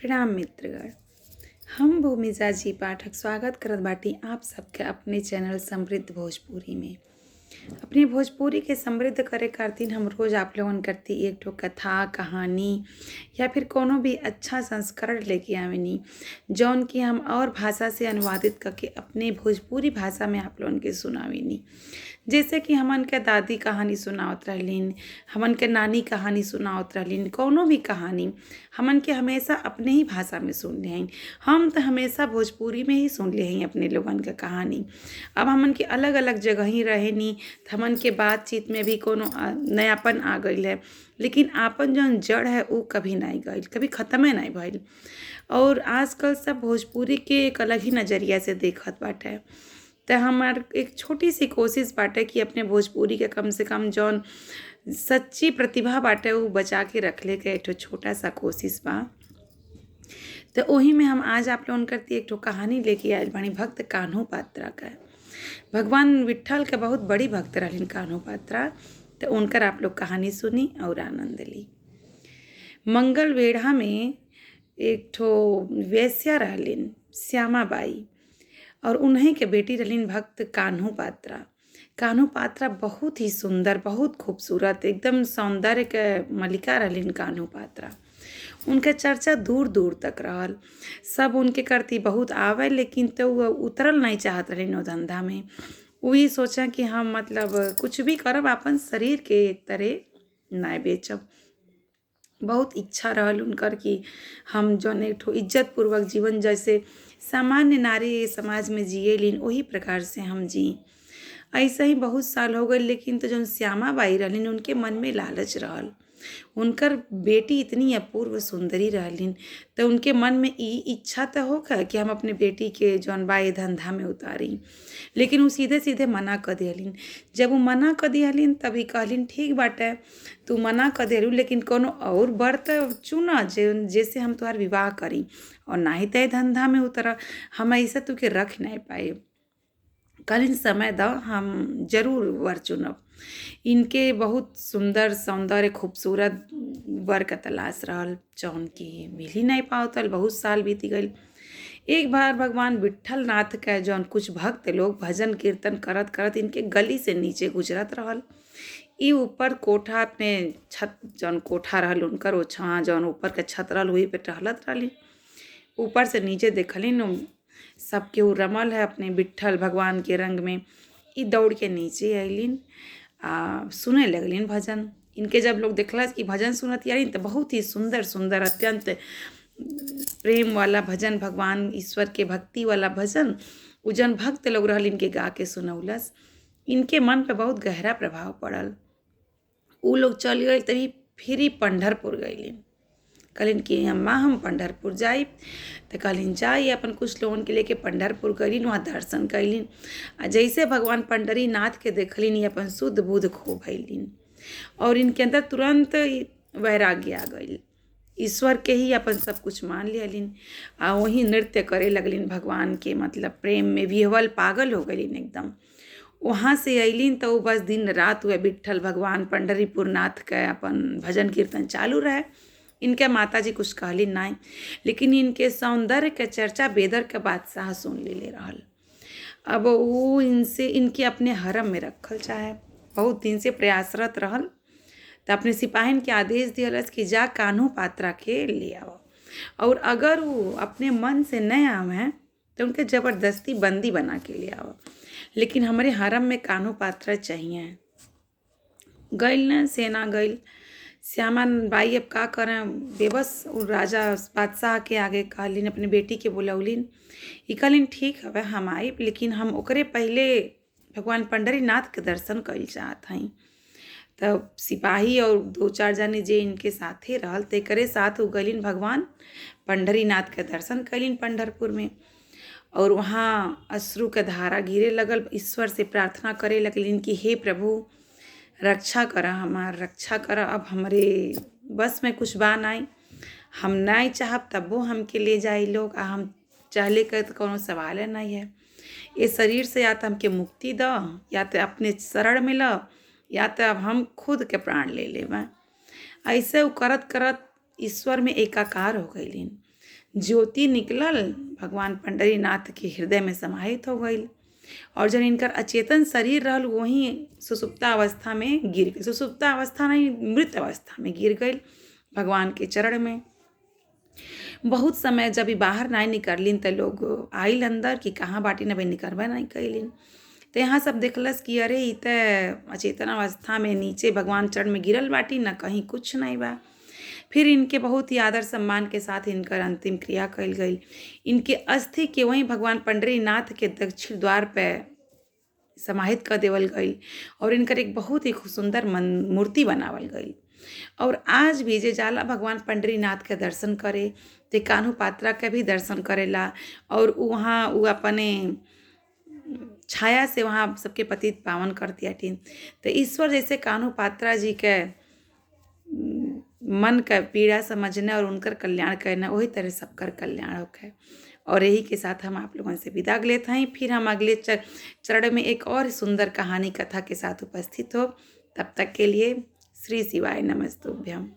प्रणाम मित्रगण, हम भूमिजा जी पाठक स्वागत करत बाटी आप सबके अपने चैनल समृद्ध भोजपुरी में। अपने भोजपुरी के समृद्ध करे खातिर हम रोज़ आप लोगन करती एक ठो कथा कहानी या फिर कोनो भी अच्छा संस्करण लेके आवेनी, जौन कि हम और भाषा से अनुवादित करके अपने भोजपुरी भाषा में आप लोगन के सुनावेनी। जैसे कि हमन के दादी कहानी सुनावत रहलीन, हमन के नानी कहानी सुनावत रहलीन, कौनो भी कहानी हमन के हमेशा अपने ही भाषा में सुनले हईन। हम त हमेशा भोजपुरी में ही सुनले हई अपने लोगन के कहानी। अब हमन के अलग अलग जगह ही रहेनी त हमन के बातचीत में भी कोनो नयापन आ गइल है, लेकिन आपन जौन जड़ है उ कभी नहीं गइल, कभी ख़त्मे नहीं भइल। और आजकल सब भोजपुरी के एक अलग ही नज़रिया से देखत बाटे। त हमार एक छोटी सी कोशिश बाटे कि अपने भोजपुरी के कम से कम जौन सच्ची प्रतिभा बाटे उ बचा के रखले के एक ठो छोटा सा कोशिश बा। तो वही में हम आज आप लोगन करती एक ठो कहानी लेके आयल बानी भक्त कान्हो पात्रा का। भगवान विट्ठल के बहुत बड़ी भक्त रहलिन कान्हो पात्रा, तो उनकर आप लोग कहानी सुनी और आनंद ली। मंगल वेढ़ा में एक ठो वेश्या रहलिन श्यामा बाई, और उन्हीं के बेटी रहलिन भक्त कान्हो पात्रा। कान्हो पात्रा बहुत ही सुंदर, बहुत खूबसूरत, एकदम सौंदर्य के मलिका रहलिन कान्हो पात्रा। उनके चर्चा दूर दूर तक रहल, सब उनके करती बहुत आवे, लेकिन तो वो उतरल नहीं चाहत रहलिन ओ धंधा में। वही सोचा कि हम मतलब कुछ भी करब अपन शरीर के एक तरह नहीं बेचब। बहुत इच्छा रहल उनकर कि हम जौन एक ठो इज्जत पूर्वक जीवन जैसे सामान्य नारी समाज में जिएलिन वही प्रकार से हम जी। ऐसे ही बहुत साल हो गए, लेकिन तो जौन श्यामा बाई रहलिन उनके मन में लालच रहल। उनकर बेटी इतनी अपूर्व सुंदरी रहलिन तो उनके मन में ई इच्छा तो होकर कि हम अपने बेटी के जौन बा ए धंधा में उतारी, लेकिन वो सीधे सीधे मना कर दिहलिन। जब वो मना कर दिहलिन तभी कहलिन ठीक बाटे, तू मना कर देलू, लेकिन कोनो और बर त चुना जे जैसे हम तोहार विवाह करी, और ना ही तो धंधा में उतर, हम ऐसे तुके रख नहीं पाए। कहलिन समय द, हम जरूर वर चुनब। इनके बहुत सुंदर सौंदर्य खूबसूरत वर का तलाश रहल, जौन कि मिल ही नहीं पावतल। बहुत साल बीत गइल। एक बार भगवान विट्ठल नाथ के जौन कुछ भक्त लोग भजन कीर्तन करत करत इनके गली से नीचे गुजरत रहल। ई ऊपर कोठा अपने छत जौन कोठा रहल उनकर ओ छाँ जौन ऊपर के छत रहल वही पे टहलत रहली। ऊपर से नीचे देखलिन सब केहू रमल है अपने विट्ठल भगवान के रंग में। ई दौड़ के नीचे अइलिन आ सुने लगलिन भजन। इनके जब लोग देखलस कि भजन सुनत यारी तो बहुत ही सुंदर सुंदर अत्यंत प्रेम वाला भजन, भगवान ईश्वर के भक्ति वाला भजन उ जौन भक्त लोग रहल इनके गा के सुनौलस। इनके मन पे बहुत गहरा प्रभाव पड़ल। उ लोग चल गए तभी फिर ही पंढरपुर गइलिन। कहलिन कि अम्मा हम पंढरपुर जाइब, तो कहलिन जाई। अपन कुछ लोगन के लेके पंढरपुर गइलिन, वहाँ दर्शन कैलिन। आ जैसे भगवान पंडरी नाथ के देखलिन ई अपन शुद्ध बुद्ध खो भइलिन और इनके अंदर तुरंत वैराग्य आ गइल। ईश्वर के ही अपन सब कुछ मान लिहलिन आ वही नृत्य करे लगलिन भगवान के मतलब प्रेम में विह्वल पागल हो गइलिन एकदम। वहाँ से अइलिन तो बस दिन रात हुए विट्ठल भगवान पंढरीपुर नाथ के अपन भजन कीर्तन चालू रहे। इनके माता जी कुछ कहलिन नहीं, लेकिन इनके सौंदर्य के चर्चा बेदर के बादशाह सुन ले रहल। अब वो इनसे इनके अपने हरम में रखल चाहे, बहुत दिन से प्रयासरत रहल। तो अपने सिपाहिन के आदेश दिहलस कि जा कान्हो पात्रा के ले आओ, और अगर वो अपने मन से नहीं आवे तो उनके ज़बरदस्ती बंदी बना के ले आओ, लेकिन हमारे हरम में कान्हो पात्रा चाहिए। गइल न सेना गइल। श्यामा बाई अब का करें, बेबस राजा बादशाह के आगे कहलिन, अपने बेटी के बोलौलिन। ई कहलिन ठीक हवे हम आइब, लेकिन हम ओकरे पहले भगवान पंडरीनाथ के दर्शन कइल चाहत हई। तब सिपाही और दो चार जने जे इनके साथे रहल तेकरे साथ उ गइलिन भगवान पंडरीनाथ के दर्शन कइलिन पंढरपुर में। और वहाँ अश्रु के धारा गिरे लगल। ईश्वर से प्रार्थना करे लगलिन कि हे प्रभु रक्षा कर, हमार रक्षा कर, अब हमरे बस में कुछ बा नाई, हम नहीं चाहब तबो हमके ले जाई लोग, आ हम चाहले के तो कोनो सवाल नहीं है। ये शरीर से या तो हमके मुक्ति द, या तो अपने शरण में ल, या तो अब हम खुद के प्राण ले लेब। ऐसे वो करत करत ईश्वर में एकाकार हो गइलिन। ज्योति निकलल भगवान पंडरीनाथ के हृदय में समाहित हो गई और जब इनकर अचेतन शरीर रहल वहीं सुसुप्ता अवस्था में गिर गई। सुसुप्ता अवस्था नहीं, मृत अवस्था में गिर गई भगवान के चरण में। बहुत समय जब ई बाहर नहीं निकललिन त लोग आइल अंदर कि कहाँ बाटी न भाई, निकलबे नहीं कैलिन। तो यहाँ सब देखलस कि अरे ई त अचेतन अवस्था में नीचे भगवान चरण में गिरल बाटी, न कहीं कुछ नहीं बा। फिर इनके बहुत ही आदर सम्मान के साथ इनकर अंतिम क्रिया कइल गई। इनके अस्थि के वहीं भगवान पंडरीनाथ के दक्षिण द्वार पे समाहित कर देवल गई और इनकर एक बहुत ही सुंदर मन मूर्ति बनावल गई। और आज भी जे जाला भगवान पंडरीनाथ के दर्शन करे ते कान्हू पात्रा के भी दर्शन करेला और वहाँ उ अपने छाया से वहाँ सबके पतित पावन करती हथिन। तो ईश्वर जैसे कान्हू पात्रा जी के मन का पीड़ा समझना और उनकर कल्याण करना, वही तरह सबकर कल्याण होखे। और यही के साथ हम आप लोगों से विदा लेते हैं। फिर हम अगले चरण में एक और सुंदर कहानी कथा के साथ उपस्थित हो। तब तक के लिए श्री शिवाय नमस्तुभ्यम।